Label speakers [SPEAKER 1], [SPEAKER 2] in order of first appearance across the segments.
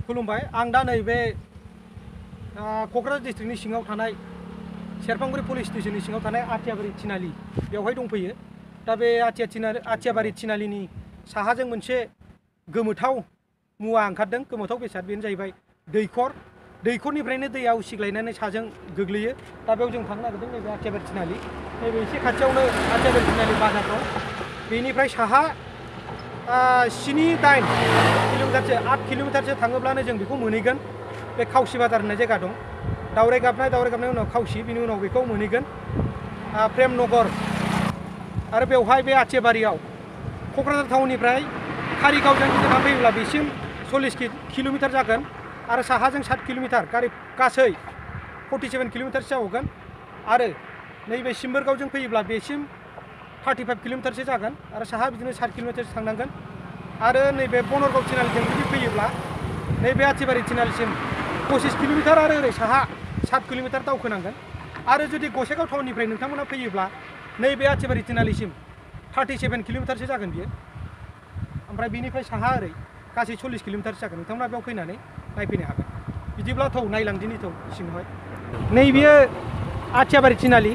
[SPEAKER 1] खुलुमबाय आं दा नैबे क'क्राझार डिस्ट्रिक्टनि सिङाव थानाय सेरफांगुरि पुलिस स्टेशननि सिङाव थानाय आथियाबारि थिनालि बेवहाय दंफैयो। दा बे आथियाबारि थिनालिनि साहाजों मोनसे गोमोथाव मुवा ओंखारदों। गोमोथाव बेसाद बेनो जाहैबाय दैखर। दैखरनिफ्रायनो दैया उसिग्लायनानै साजों गोग्लैयो। दा बेयाव जों थांनो नागिरदों नैबे आथियाबारि थिनालि। नैबे एसे खाथियावनो आथियाबारि थिनालि बाजार दं। बेनिफ्राय साहा 7-8 किल'मिटारसो 8 किल'मिटारसो थाङोब्लानो जों बेखौ मोनहैगोन। बे खावसि बाजार होननाय जायगा दं। दावराय गाबनायनि उनाव खावसि, बिनि उनाव बेखौ मोनहैगोन प्रेमनगर। आरो बेवहाय बे आथियाबारियाव क'क्राझार टाउननिफ्राय कारिगावजों गिदिंना फैयोब्ला बेसिम 40 किल'मिटार जागोन। आरो साहाजों 7 किल'मिटार गासै 47 किल'मिटारसो जाबावगोन। आरो नैबे सिम्बोरगावजों फैयोब्ला बेसिम 35 किल'मिटारसो जागोन। आरो साहा बिदिनो 7 किल'मिटारसो थांनांगोन। आरो नैबे बनरगाव थिनालिजों जुदि फैयोब्ला नैबे आथियाबारि थिनालिसिम 25 किल'मिटार आरो ओरै साहा 7 किल'मिटार दावखोनांगोन। आरो जुदि गसाइगाव टाउननिफ्राय नोंथांमोना फैयोब्ला नैबे आथियाबारि थिनालिसिम 37 किल'मिटारसो जागोन बियो। ओमफ्राय बिनिफ्राय साहा ओरै गासै 40 किल'मिटारसो जागोन। नोंथांमोना बेयाव फैनानै नायफैनो हागोन। बिदिब्ला थौ नायलांदिनि थौ सिङावहाय। नैबेयो आथियाबारि थिनालि।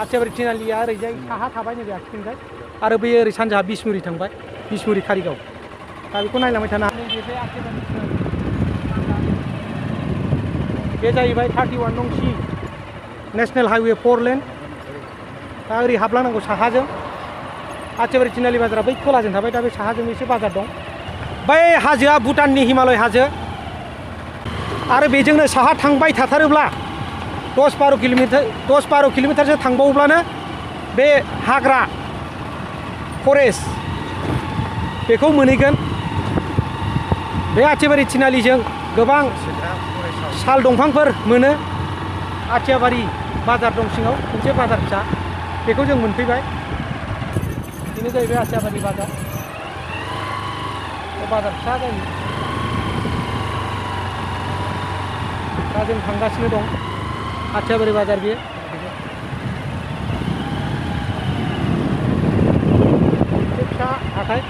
[SPEAKER 1] आथियाबारि थिनालिया ओरैजाय साहा थाबाय नैबे आखिथिंजाय। आरो बे ओरै सानजाहा बिसमुरि थांबाय, बिसमुरि कारिगाव। दा बेखौ नायलांबाय थानो हागोन। नैबे आथियाबारि थिनालि बे जाहैबाय 31 नं सि नेशनेल हाइवे 4 लेन। दा ओरै हाबलांनांगौ साहाजों। आथियाबारि थिनालि बाजारा बै खोलाजों थाबाय। दा बे साहाजों एसे बाजार दं। बै हाजोआ भुटाननि हिमालय हाजो। आरो बेजोंनो साहा थांबाय थाथारोब्ला 10-12 किल'मिटारसो थांबावोब्लानो बे हाग्रा फरेस्ट बेखौ मोनहैगोन। बे आथियाबारि थिनालिजों गोबां साल दंफांफोर मोनो। आथियाबारि बाजार दं सिङाव मोनसे बाजार फिसा, बेखौ जों मोनफैबाय। बेनो जाहैबाय आथियाबारि बाजार। बे बाजार फिसा जायो। दा जों थांगासिनो दं आथियाबारि बाजार बेयो। मोनसे फिसा हाथाय।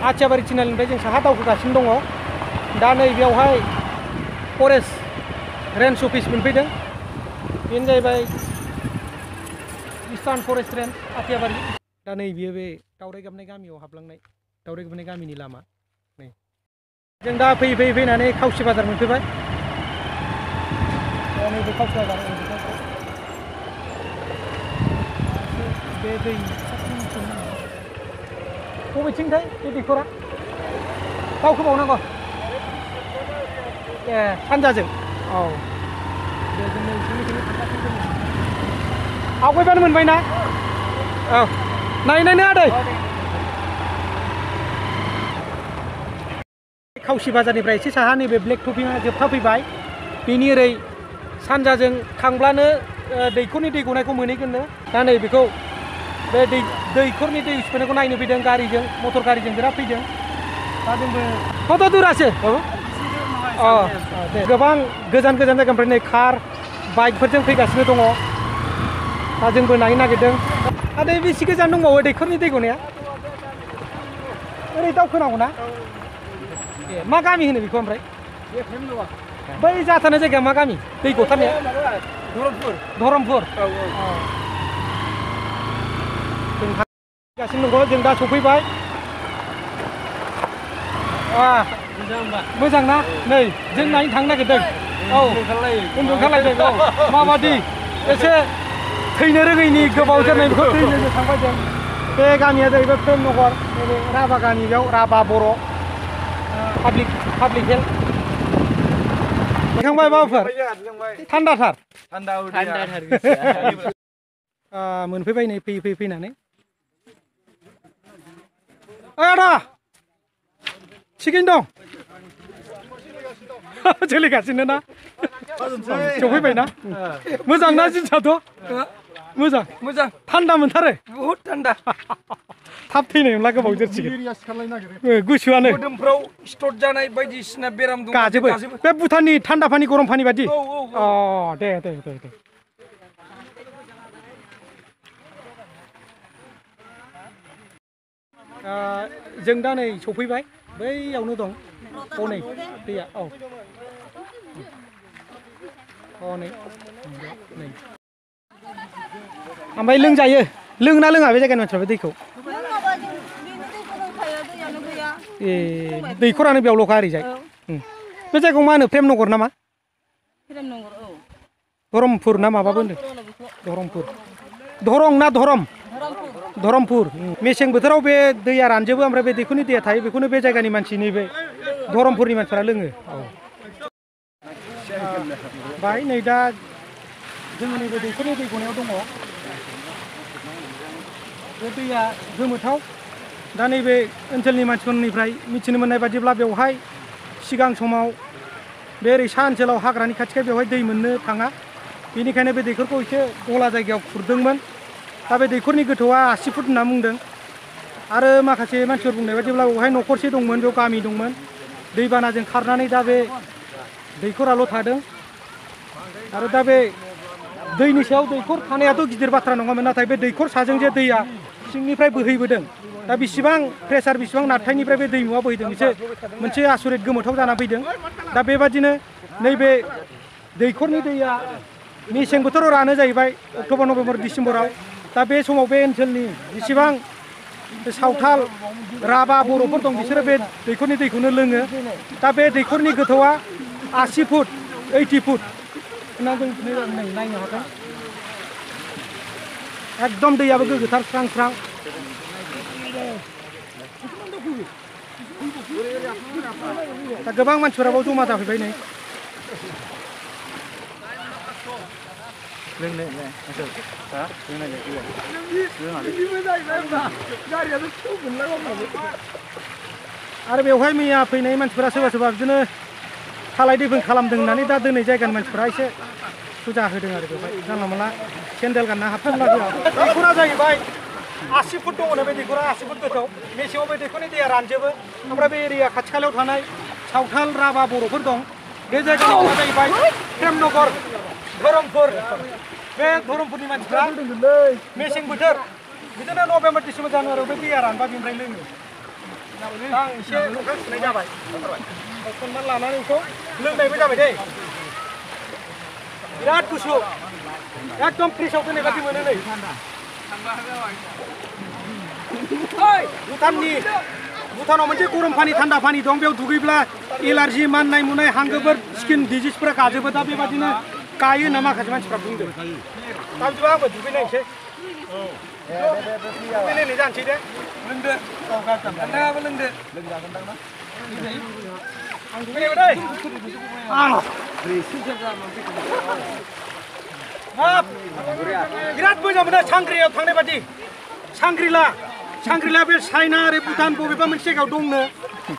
[SPEAKER 1] आथियाबारि थिनालिनिफ्राय जों साहा दावखोगासिनो दङ। दा नैबेयावहाय फरेस्ट रेन्ज अफिस मोनफैदों। बेनो जाहैबाय इस्टार्न फरेस्ट रेन्ज आथियाबारि। दा नैबेयो बे दावराय गाबनाय गामियाव हाबलांनाय दावराय गाबनाय गामिनि लामा। नै जों दा फैयै फैनानै खावसि बाजार मोनफैबाय। नैबे खावसि बाजार बे दै बबेथिंथाय बे दैखरा दावखोबावनांगौ। ए सानजाजों। औ दे जों नैथिंनिफ्रायनो थांगासिनो दङ। आवगायबानो मोनबाय ना? औ नायनो आदै। खावसि बाजारनिफ्राय एसे साहा नैबे ब्लेक टपिंआ जोबथा फैबाय। बेनि ओरै सानजाजों थांब्लानो दैखरनि दै गनायखौ मोनहैगोननो। दा नै बेखौ बे दैखरनि दै उसिफैनायखौ नायनो फैदों गारिजों, मटर गारिजों बिराद फैदों। दा जोंबो कत दुरासो दे गोबां गोजान जायगानिफ्राय नै कार बाइकफोरजों फैगासिनो दङ। दा जोंबो नायनो नागिरदों। आदै बेसे गोजान दंबावो दैखरनि दै गनाया? ओरै दावखोनांगौ ना? ए मा गामि होनो बेखौ ओमफ्राय? बै जाथारनाय जायगाया मा गामि? दै गथारनाया? धरमपुर। जों थांगासिनो दङ। जों दा सफैबाय। मोजां ना? नै जों नायनो थांनो नागिरदों। औ उन्दु ओंखारलायदों। माबादि एसे थैनो रोङैनि गोबाव जोरनायखौ थैनो थांबाय जों। बे गामिया जाहैबाय प्रेमनगर। नैबे राभा गामि, बेयाव राभा बर' पाब्लिक हेल्थ। थांबाय माबाफोर थान्दाथार मोनफैबाय नै फैयै फैनानै। ओइ आदा थिगैनो दं? सोलिगासिनो ना? सफैबाय ना? मोजां ना जिनिसाथ'? मोजां थान्दा मोनथारो? बुहुद थान्दा। थाब थैनाय नंला, गोबाव जोरसिगोन। गुसुआनो मोदोमफ्राव सिथर जानाय बायदिसिना बेराम दं गाजोबो। बे भुटाननि थान्दा पानि गरम पानि बादि? अ दे। जों दा नै सफैबाय बैयावनो दं हनै दैया औ हनै नै ओमफ्राय लोंजायो लोंना लोङा बे जायगानि मानसिफ्रा बे दैखौ ए दैखरानो बेयावल'खा ओरैजाय बे जायगायाव मा होनो प्रेमनगर नामा धरमपुर ना माबाबो होनदों धरमपुर धरं ना धरम धरमपुर मेसें बोथोराव बे दैया रानजोबो ओमफ्राय बे दैखरनि दैया थायो बेखौनो बे जायगानि मानसि नैबे धरमपुरनि मानसिफ्रा लोङो औ बाहाय नै दा जोङो नैबे दैखरनि दै गनायाव दङ बे दैया गोमोथाव दा नैबे ओनसोलनि मानसिफोरनिफ्राय मिथिनो मोननाय बादिब्ला बेवहाय सिगां समाव बे ओरै सा ओनसोलाव हाग्रानि खाथिखाय बेवहाय दै मोननो थाङा बेनिखायनो बे दैखरखौ एसे दहला जायगायाव खुरदोंमोन दा बे दैखरनि गोथौआ 80 फुट होनना बुंदों आरो माखासे मानसिफोर बुंनाय बादिब्ला बेवहाय न'खरसे दंमोन बेयाव गामि दंमोन दैबानाजों खारनानै दा बे दैखराल' थादों आरो दा बे दैनि सायाव दैखर थानायाथ' गिदिर बाथ्रा नङामोन नाथाय बे दैखर साजों जे दैया सिंनिफ्राय बोहैबोदों दा बेसेबां प्रेसार बेसेबां नारथायनिफ्राय बे दैमुआ बोहैदों एसे मोनसे आसरित गोमोथाव जाना फैदों दा बेबादिनो नैबे दैखरनि दैया मेसें बोथोराव रानो जाहैबाय अक्ट'बर नभेम्बर डिसेम्बराव दा बे समाव बे ओनसोलनि जेसेबां सावथाल राभा बर'फोर दं बिसोरो बे दैखरनि दैखौनो लोङो दा बे दैखरनि गोथौआ 80 फुट 80 फुट होनना जों नायनो हागोन एकदम दैयाबो गोग्गोथार स्रां स्रां दा गोबां मानसिफोरा बाव जमा जाफैबाय नै आरो बेवहाय मैया फैनाय मानसिफोरा सोरबा सोरबा बिदिनो खालाय दैफोन खालामदों होननानै दा दिनै जायगानि मानसिफोरा एसे फुजा होदों आरो बेवहाय जानला मोनला सेन्देल गानना हाबफानला होआ दैखरा जाहैबाय 80 फुट दङ बे दैखरा 80 फुट गोथौ मेसेङाव बे दैखरनि दैया रानजोबो ओमफ्राय बे एरिया खाथि खालायाव थानाय सावथाल राभा बर'फोर दं बे जायगानि मुङा जाहैबाय प्रेमनगर धरमपुर बे धरमपुरनि मानसिफ्रा मेसें बोथोर बिदिनो नभेम्बर डिसेम्बर जानुवारियाव बे दैया रानबा बेनिफ्राय लोङो आं एसे ओंखाम सुनाय जाबाय सनमान लानानै बेखौ लोंनायबो जाबाय दै बिराद गुसु एकदम फ्रिजआव दोननाय बादि मोनो नै भुटानाव मोनसे गरम पानि थान्दा पानि दं बेयाव दुगैब्ला एलार्जि माननाय मुनाय हांगोफोर स्किन डिजिजफोरा गाजोबो दा बेबादिनो गायो होनना माखासे मानसिफ्रा बुंदों दा बिदिबा आंबो दुगैनायसै दुगैनाय जानोसै दे लोंदो नोंथाङाबो लोंदो आं दुगैनायबो दै बिराद मोजां मोनो सांग्रियाव थांनाय बादि सांग्रिला बे चाइना आरो भुटान बबेबा मोनसे जायगायाव दंनो